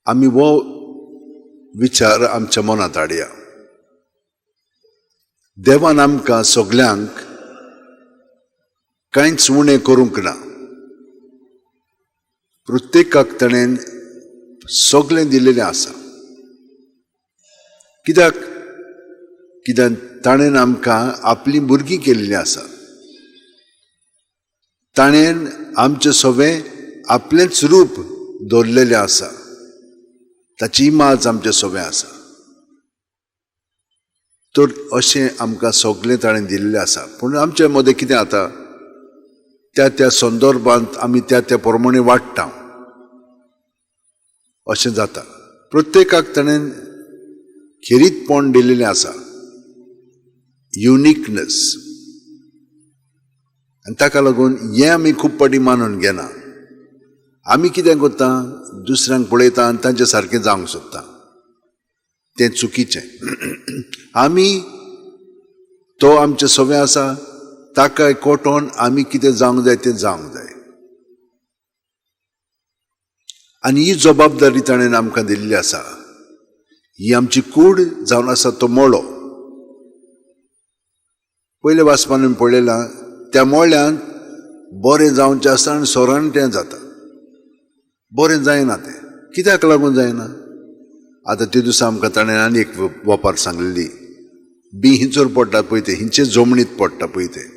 आमी हो विचार आमच्या मनांत हाडया. देवान आमकां सगल्यांक कांयच उणें करूंक ना. प्रत्येकाक ताणें सगळें दिल्लेलें आसा. कित्याक? कित्याक ताणें आमकां आपलीं भुरगीं केल्लीं आसा. ताणें आमचें सगळें आपलेंच रूप दवरलेलें आसा. ताची इमाज आमचें सगळें आसा. तर अशें आमकां सगळें ताणें दिल्लें आसा. पूण आमचे मदें कितें जाता, त्या त्या संदर्भांत आमी त्या त्या प्रमाणे वाडटा अशें जाता. प्रत्येकाक ताणें खेरीतपण दिल्लेलें आसा, युनिकनस. आनी ताका लागून हें आमी खूब फावटी मानून घेना. आमी कितें करता, दुसऱ्यांक पळयता आनी तांचे सारकें जावंक सोदता. तें चुकीचें. आमी तो आमचें सगळें आसा ताका एकवटोन आमी कितें जावंक जाय तें जावंक जाय. आनी ही जबाबदारी ताणें आमकां दिल्ली आसा. ही आमची कूड जावन आसा तो मळो. पयले वाचपान आमी पळयलां, त्या मळ्यांत बरें जावचें आसता आनी सोरान तें जाता. बरें जायना तें. कित्याक लागून जायना? आतां ते दिसा आमकां ताणें आनी एक वपार सांगलेली, बी हिंचोर पडटा पळय तें, हिंचे जमनीत पडटा पळय तें.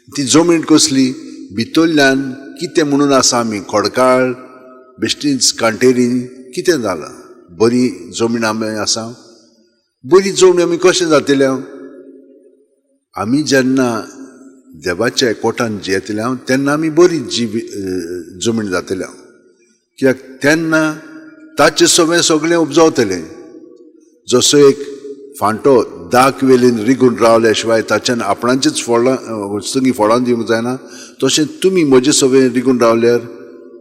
ती जमीन कसली? भितरल्यान कितें म्हणून आसा आमी, खडकाळ, बेश्टीच कांटेरी, कितें जालां? बरी जमीन आमी आसा. बरी जमनी आमी कशें जातले? आमी जेन्ना देवाच्या एकवटान जियेतले तेन्ना आमी बरी जमीन जातले. कित्याक तेन्ना ताचें सगळें सगळें उपजावतलें. जसो एक फांटो दाक वेलीन रिगून रावल्या शिवाय ताच्यान आपणाचीच फळां वस्तुंगी फळां दिवंक जायना, तशें तुमी म्हजे सगळें रिगून रावल्यार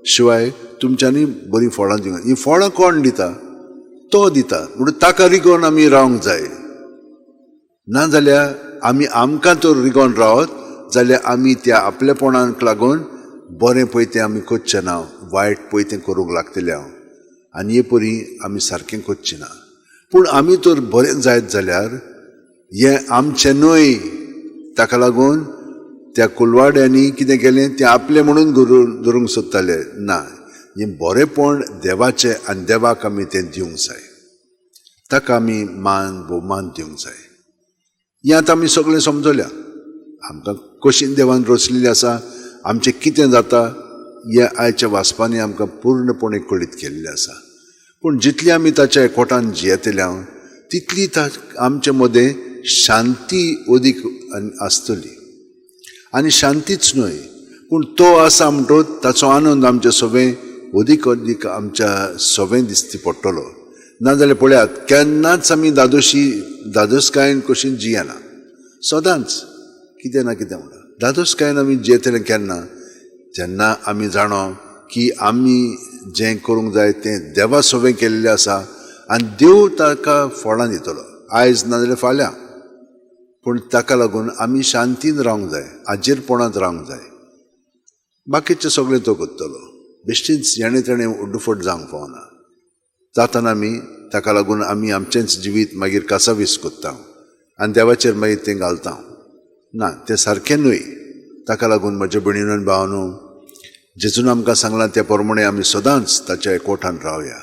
शिवाय तुमच्यांनी बरीं फळां दिवंक. हीं फळां कोण दिता? तो दिता. म्हणून ताका रिगोवन आमी रावंक जाय. नाजाल्यार आमी आमकां तर रिगोवन रावत जाल्यार आमी त्या आपलेपणाक लागून बरें पळय तें आमी करचें ना, वायट पळय तें करूंक लागतलें हांव. आनी हे परी आमी सारकें करचें ना. पूण आमी तर बरें जायत जाल्यार हें आमचें न्हय. ताका लागून त्या कुलवाड्यांनी कितें केलें, तें आपलें म्हणून धरूंक सोदताले. ना, हें बरेंपण देवाचें आनी देवाक आमी तें दिवंक जाय. ताका आमी मान भोवमान दिवंक जाय. हें आतां आमी सगळें समजल्या. आमकां कशी देवान रचलेली आसा, आमचें कितें जाता हें आयच्या वाचपांनी आमकां पूर्णपणे कळीत केल्लें आसा. पूण जितली आमी ताच्या एकवटान जियेतले तितली आमचे मदें शांती अदीक आसतली. आनी शांतीच न्हय, पूण तो आसा म्हणटच ताचो आनंद आमच्या सगळें अदीक अदीक आमच्या सगळें दिसती पडटलो. नाजाल्यार पळयात, केन्नाच आमी धादोसकायेन कशी जियेना. सदांच कितें ना कितें म्हणटा. धादोसकायेन आमी जियेतले केन्ना? जेन्ना आमी जाणो की आमी जें करूंक जाय तें देवा सगळें केल्लें आसा आनी देव ताका फळां दितलो, आयज नाजाल्यार फाल्यां. पूण ताका लागून आमी शांतीन रावंक जाय, आजेरपणांत रावंक जाय. बाकीचें सगळें तो करतलो. बेश्टीच हेणें तेणें उड्डुफट जावंक फावना. जाताना आमी ताका लागून आमी आमचेंच जिवीत मागीर कासावीस करता आनी देवाचेर मागीर तें घालता. ना, तें सारकें न्हय. ताका लागून म्हज्या भयणीन आनी भावानू, जेजून आमकां सांगलां त्या प्रमाणे आमी सदांच ताच्या एकवटान रावया.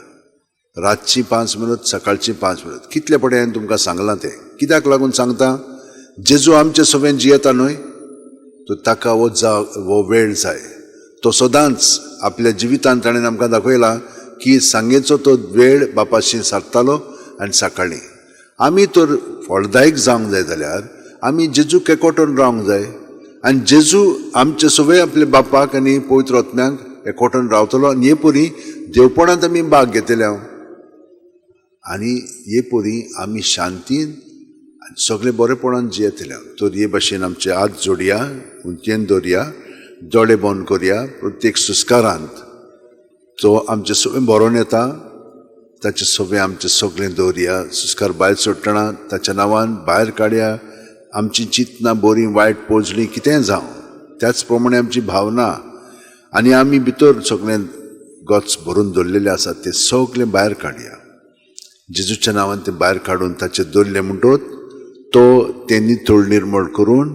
रातचीं 5 मिनट, सकाळचीं 5 मिनट, कितले पडे हांवें तुमकां सांगलां तें. कित्याक लागून सांगता? जेजू आमचे सगळें जियेता न्हय, तर ताका हो वेळ जाय. तो सदांच आपल्या जिवितांत ताणें आमकां दाखयला की सांगेचो तो वेळ बापाशी सारतालो आनी सकाळीं. आमी तर फळदायक जावंक जाय जाल्यार आमी जेजूक एकवटून रावंक जाय. आनी जेजू आमचे सगळे आपल्या बापाक आनी पवित्र आत्म्याक एकवटून रावतलो आनी हे परी देवपणांत आमी भाग घेतले हांव. आनी हे परी आमी शांतीन आनी सगळे बरेपणान जियेतले. तर हे भाशेन आमचे हात जोडया, उंचेन दवरया, दोळे बंद करया. प्रत्येक सुस्कारांत जो आमचे सगळें बरोवन येता ताचे सगळें आमचें सगळें दवरया. सुस्कार भायर सोडटना ताच्या नांवान भायर काडया. आमची चिंतनां बरीं वायट पोजलीं कितेंय जावं, त्याच प्रमाणे आमची भावना आनी आमी भितर सगळें गच भरून दवरलेलें आसा तें सगळें भायर काडया. जेजूच्या नांवान तें भायर काडून ताचेर दवरलें म्हणटोच तो तें नितळ निर्मळ करून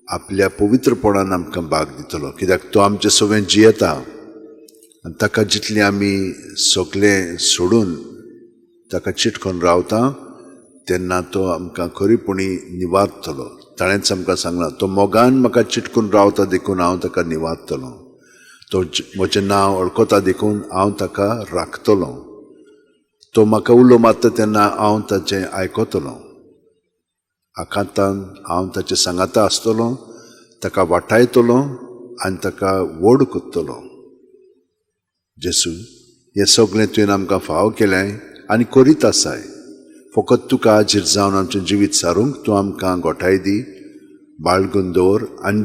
आपल्या पवित्रपणान आमकां भाग दितलो, कित्याक तो आमचे सगळें जियेता. आनी ताका जितलें आमी सगळें सोडून ताका चिटकोन रावता तेन्ना तो आमकां खरेपणी निवारतलो. ताणेंच आमकां सांगलां, तो मोगान म्हाका चिटकून रावता देखून हांव ताका निवारतलो, तो म्हजें नांव वळखता देखून हांव ताका राखतलो, तो म्हाका उलो मारता तेन्ना हांव ताचें आयकतलो, आकांतान हांव ताचे सांगाता आसतलो, ताका वाटायतलो आनी ताका व्हड करतलो. जेसू, हें सगळें तुवें आमकां फावो केलें आनी करीत आसाय. फकत तुका हाजीर जावन आमचें जिवीत सारूंक तूं आमकां गोठाय दी, बाळगून दवर आनी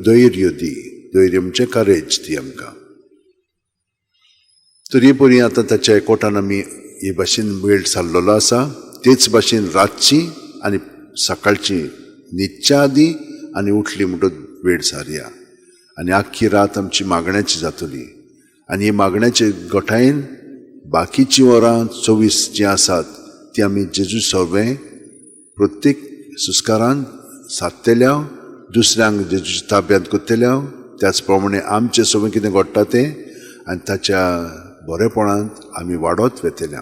धैर्य दी, धैर्य म्हणजे करेज दी आमकां. तर हे परी आतां ताच्या एकवटान आमी हे भाशेन वेळ सारलेलो आसा. तेच भाशेन रातची आनी सकाळची न्हिदच्या आदीं आनी उठली म्हणटच वेळ सारया आनी आख्खी रात आमची मागण्याची जातली. आनी हे मागण्याचे गोठायेन बाकीचीं वरां 24 जीं आसात ती आमी जेजू सर्वें प्रत्येक सुस्कारान सादतल्या, दुसऱ्यांक जेजूच्या ताब्यांत करतल्या. त्याच प्रमाणे आमचें सगळें कितें घडटा तें आनी ताच्या बरेपणांत आमी वाडत वतल्या.